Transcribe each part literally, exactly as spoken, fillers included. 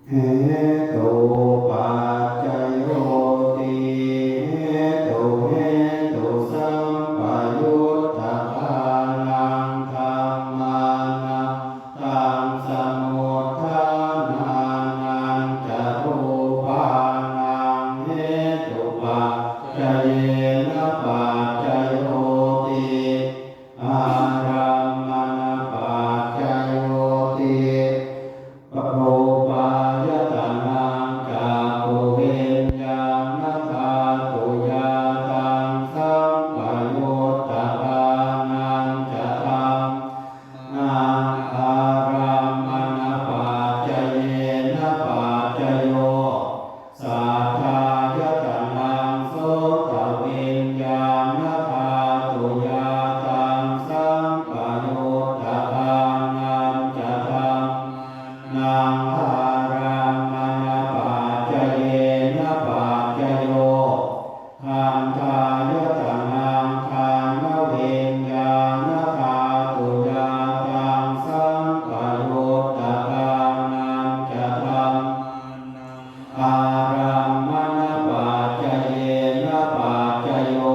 Hetupaccayo ti hetuhetusampayuttānaṃ dhammānaṃ taṃ samutthānānañca rūpānaṃ hetupaccayena paccayo ti ārammaṇapaccayo ti rūpāyatanaṃ cakkhuviññāṇadhātuyā taṃ sampayuttakānañca dhammānaṃ ārammaṇapaccayena paccayo saddāyatanaṃ sotaviññāṇadhātuyā taṃ sampayuttakānañca dhammānaṃ ārammaṇapaccayena paccayo gandhāyatanaṃ ghānaviññāṇadhātuyā taṃ sampayuttakānañca dhammānaṃ ārammaṇapaccayena paccayo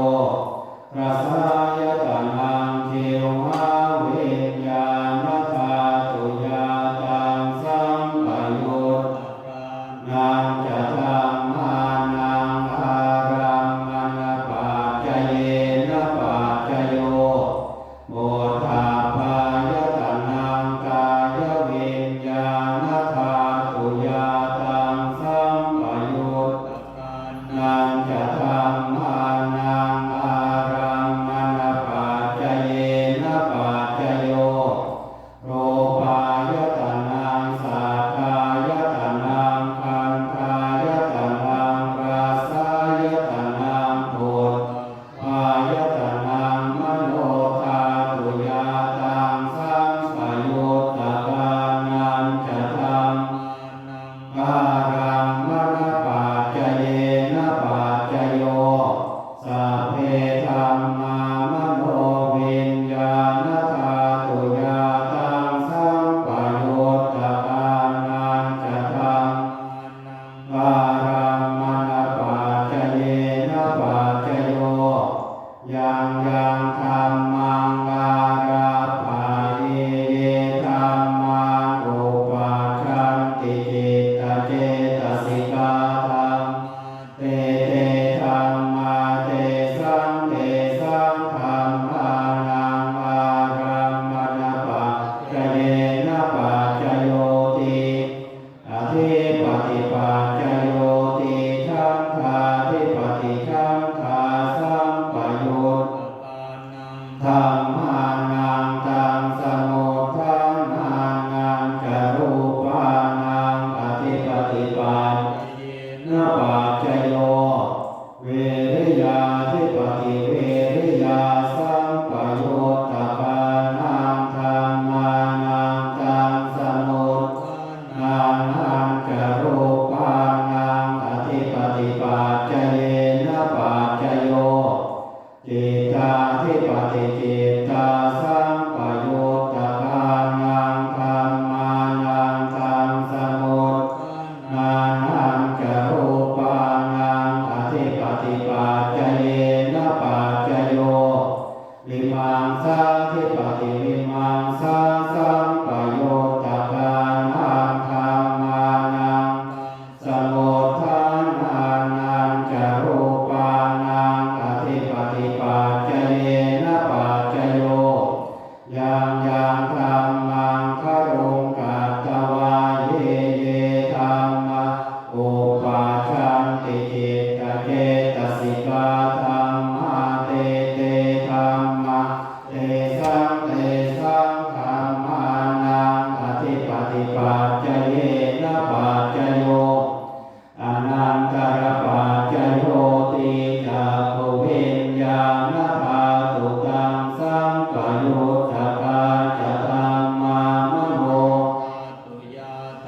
rasāyatanaṃ jivhāviññāṇadhātuyā taṃ sampayuttakānañca dhammānaṃ ārammaṇapaccayena paccayo phoṭṭhabbāyatanaṃ kāyaviññāṇadhātuyā taṃ sampayuttakānañca dhammānaṃ ārammaṇapaccayena paccayo rūpāyatanaṃ saddāyatanaṃ gandhāyatanaṃ rasāyatanaṃ phoṭṭhabbāyatanaṃ manodhātuyā taṃ sampayuttakānañca dhammānaṃ ārammaṇapaccayena paccayo sabbe dhammā manoviññāṇadhātuyā taṃ sampayuttakānañca dhammānaṃ ārammaṇapaccayena paccayo yaṃ yaṃ dhammaṃ ārabbha ye ye dhammā uppajjanti cittacetasika dhammā te te dhammā tesaṃ tesaṃ dhammānaṃ ārammaṇapaccayena paccayoti adhipatipaccayoti chandādhipati chandāsampayuttakānaṃ dhammānaṃ taṃ samutthānānañca rūpānaṃ adhipatipaccayena paccayo vīriyādhipati vīriyasampayuttakānaṃ dhammānaṃ taṃ samutthānānañca rūpānaṃ adhipatipaccayena paccayo cittādhipati cittasampayuttakānaṃ dhammānaṃ taṃ samutthānānañca rūpānaṃ adhipatipaccayena paccayo vīmaṃsādhipati vīmaṃsāsampayuttakānaṃ dhammānaṃ samutthānānañca rūpānaṃ adhipatipaccayena paccayo yaṃ yaṃ dhammaṃ garuṃ katvā ye ye dhammā uppajjanti cittacetasika dhammā te te dhammā tesaṃ tesaṃ dhammānaṃ adhipatipaccayena paccayo anantarapaccayo ti cakkhuviññāṇadhātu taṃ sampayuttakā ca dhammā mano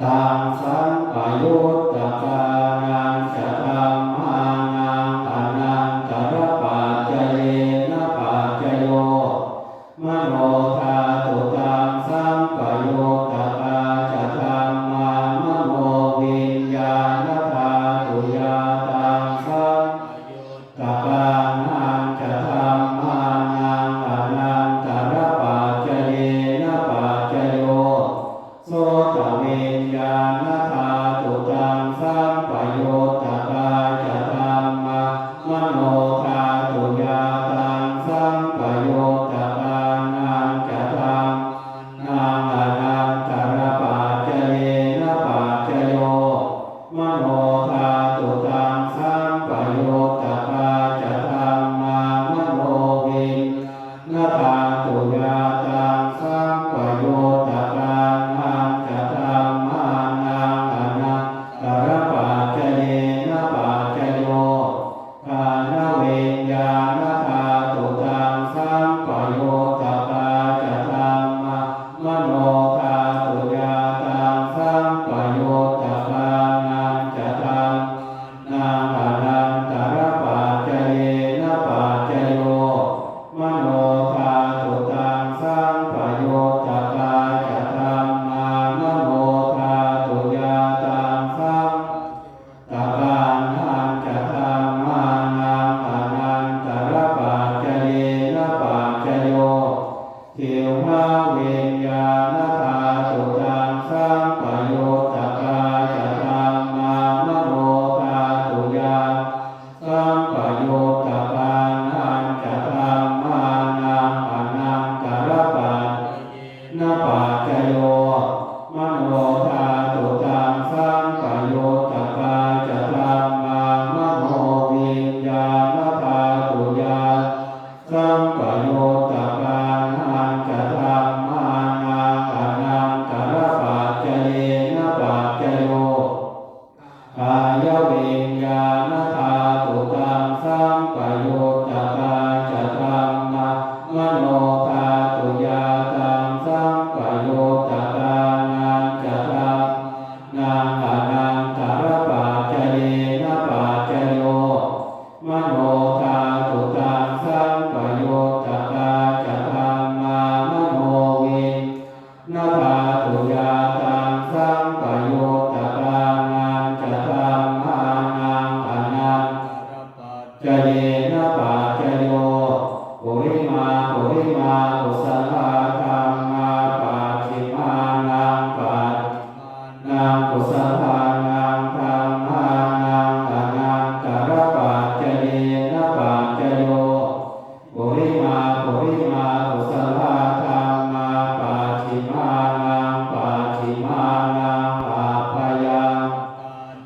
taṃ sampayuttakānañca dhammānaṃ anantarapaccayena paccayo manodhātu taṃ sampayuttakā ca Uyyātaṃ sampayuttakānañca dhammānaṃ anantarapaccayenapaccayyo purimapurimā kusalā dhammā pacchimānaṃ pacchimānaṃ kusalānaṃ dhammānaṃ anantarapaccayenapaccayyo purimapurimā kusalā dhammā pacchimānaṃ pacchimānaṃ abyākatā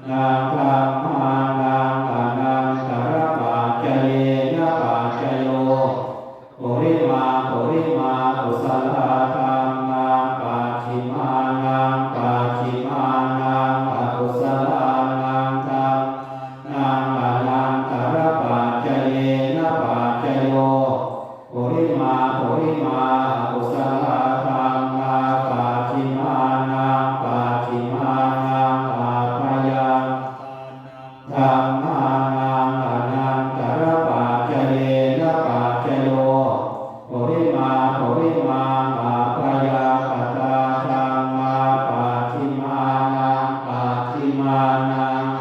naṃ dhammānaṃ anantarapaccayenapaccayyo purimapurimā kusalā dhammā pacchimānaṃ pacchimānaṃ akusalānaṃ dhammānaṃ anantarapaccayenapaccayyo purimapurimā akusalā dhammā pacchimānaṃ pacchimānaṃ abyākatā dhammānaṃ anantarapaccayenapaccayyo purimapurimā abyākatā dhammā pacchimānaṃ pacchimānaṃ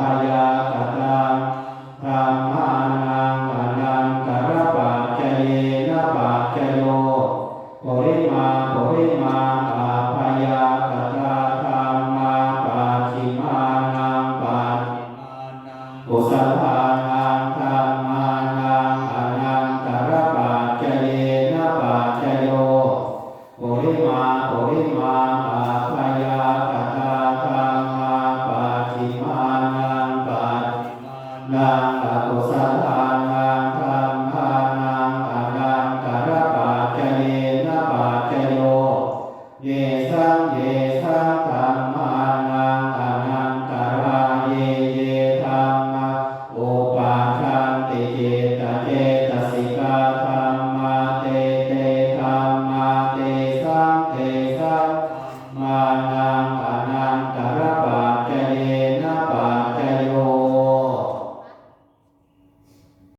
abyākatā dhammānaṃ anantarapaccayenapaccayyo purimapurimā abyākatā dhammā pacchimānaṃ pacchimānaṃ kusalānaṃ dhammānaṃ anantarapaccayenapaccayyo purimā